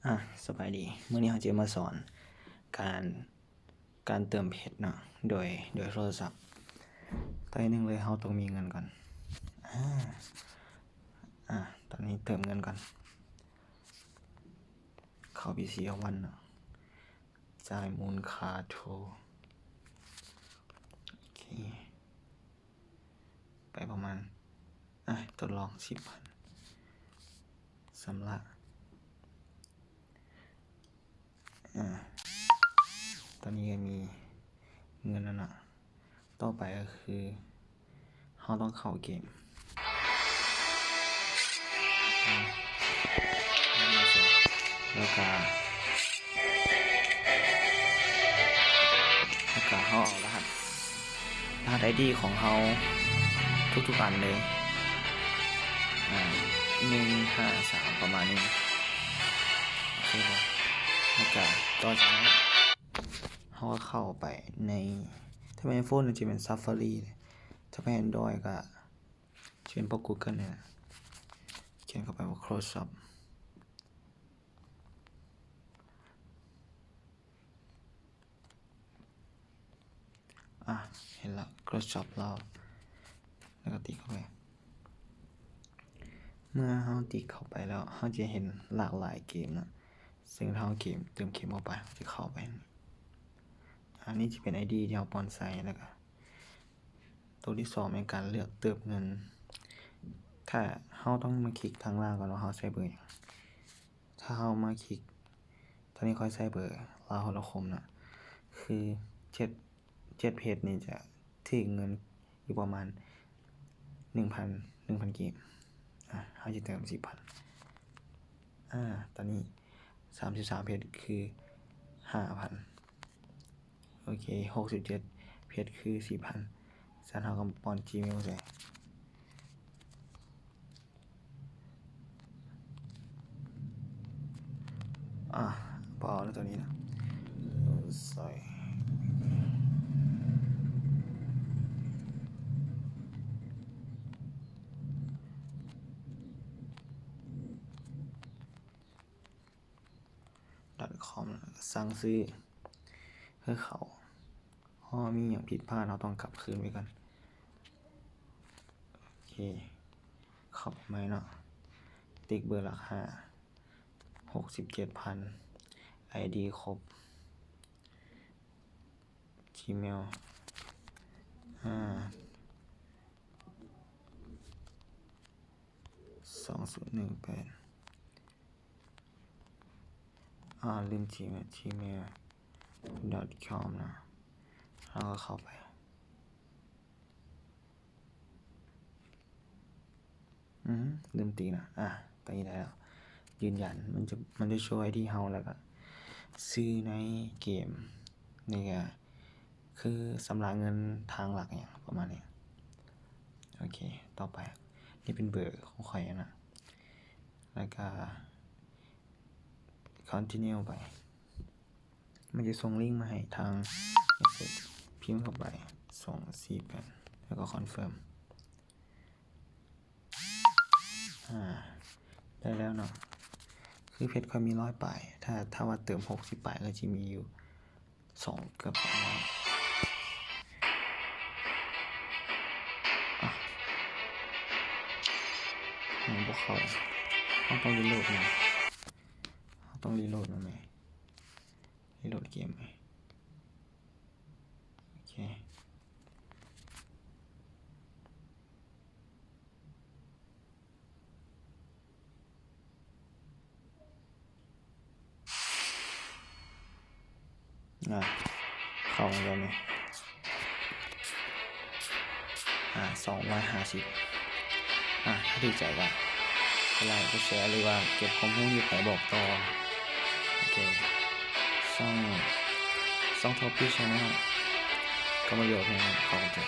ອ່ະ ສະບາຍດີ ມື້ນີ້ເຮົາຈະມາສອນການ ການເຕີມເພັດເນາະ ໂດຍ ໂດຍໂທລະສັບ. ຕໍ່ໜຶ່ງເລີຍ ເຮົາຕ້ອງມີເງິນກ່ອນ. ອາ ອາ ຕອນນີ້ເຕີມເງິນກ່ອນ. ເຂົ້າ ພີຊີ ເອັຟ ວັນ ເນາະ ຈ່າຍມູນຄ່າໂທ ໂອເຄ ໄປປະມານ ອ່ະ ທົດລອງສິບພັນ ຊຳລະ. ອາ ຕອນນີ້ກໍມີເງິນແລ້ວເນາະ. ຕໍ່ໄປກໍຄືເຮົາຕ້ອງເຂົ້າເກມ ແລ້ວກະ ແລ້ວກະເຮົາເອົາລະຫັດ ລະຫັດໄອດີຂອງເຮົາທຸກໆອັນເລີຍ ອາ ໜຶ່ງຫ້າສາມ ປະມານນີ້ ໂອເຄບໍ່? ແລ້ວກະຕໍ່ຈາກນັ້ນ ເຮົາກໍເຂົ້າໄປໃນ ຖ້າແມ່ນໂຟນຈະແມ່ນ Safari ຖ້າແມ່ນ Android ກໍຈະເປັນພວກ Google ນີ້ແຫຼະ ຂຽນເຂົ້າໄປວ່າ Chrome Shop. ອາ ເຫັນລະ Chrome Shop ລາວ ແລ້ວກໍຕິກເຂົ້າໄປ. ເມື່ອເຮົາຕິກເຂົ້າໄປແລ້ວ ເຮົາຈະເຫັນຫຼາກຫຼາຍເກມເນາະ ເຊິ່ງເຮົາເກມ ເຕີມເກມເຂົ້າໄປ ເຮົາຈະເຂົ້າໄປ ອັນນີ້ຈະເປັນໄອດີທີ່ເຮົາປ້ອນໃສ່ ແລ້ວກໍໂຕທີສອງແມ່ນການເລືອກເຕີມເງິນ. ຖ້າເຮົາຕ້ອງມາຄລິກທາງລ່າງກ່ອນວ່າເຮົາໃຊ້ເບີຫຍັງ. ຖ້າເຮົາມາຄລິກ ຕອນນີ້ຂ້ອຍໃຊ້ເບີລາວໂທລະຄົມນະ ຄືເຈັດ ເຈັດເພັດນີ້ຈະຖືກເງິນຢູ່ປະມານໜຶ່ງພັນ ໜຶ່ງພັນກີບ. ອາ ເຮົາຈະເຕີມສິບພັນ. ອາ ຕອນນີ້ສາມສິບສາມເພັດຄືຫ້າພັນ. ໂອເຄ ຫົກສິບເຈັດເພັດຄືສີ່ພັນ. ຊັ້ນເຮົາກໍປ້ອນ Gmail ໃສ່. ອາ ບໍ່ເອົາແລ້ວໂຕນີ້ນະ ໃສ່ .com ສັ່ງຊື້ ຄືເຂົາ ເຮົາມີຫຍັງຜິດພາດ ເຮົາຕ້ອງກັບຄືນໄປກ່ອນ. ໂອເຄ ເຂົ້າໄປໃໝ່ເນາະ ຕິກເບີຫຼັກຫ້າ ຫົກສິບເຈັດພັນ ໄອດີຄົບ Gmail ຫ້າ ສອງສູນໜຶ່ງແປດ ອາ ລືມ Gmail Gmail.com ນະ ເຮົາກໍເຂົ້າໄປ ອືມ ລືມຕິກນະ ອາ ໄປໄດ້ແລ້ວ ຢືນຢັນ ມັນຈະ ມັນຈະໂຊໄອດີເຮົາ ແລ້ວກໍຊື່ໃນເກມ ນີ້ກໍຄືຊຳລະເງິນທາງຫຼັກຫຍັງປະມານນີ້. ໂອເຄ ຕໍ່ໄປ ນີ້ເປັນເບີຂອງຂ້ອຍນະ ແລ້ວກໍ continue ໄປ ມັນຈະສົ່ງລິ້ງມາໃຫ້ທາງ message ພິມເຂົ້າໄປ ສອງສີ່ແປດ ແລ້ວກໍ confirm. ອາ ໄດ້ແລ້ວເນາະ ຄືເພັດຂ້ອຍມີຮ້ອຍປາຍ ຖ້າ ຖ້າວ່າເຕີມຫົກສິບປາຍ ກໍຈະມີຢູ່ສອງ ເກືອບສອງຮ້ອຍ. ອາ ຍັງບໍ່ເຂົ້າ ເຮົາຕ້ອງຣີໂຫຼດໃໝ່ ເຮົາຕ້ອງຣີໂຫຼດມາໃໝ່ ຣີໂຫຼດເກມໃໝ່. ໂອເຄ ອາ ເຂົ້າມາແລ້ວນີ້ ອາ ສອງຮ້ອຍຫ້າສິບ. ອາ ຖ້າຖືກໃຈກໍກົດໄລກົດແຊ ຫຼືວ່າເກັບຄວາມຮູ້ທີ່ໃຜບອກຕໍ່. ໂອເຄ ຊ່ອງ ຊ່ອງ Topic Channel ກໍປະໂຫຍດໃຫ້ເຮົາເຂົ້າໃຈ.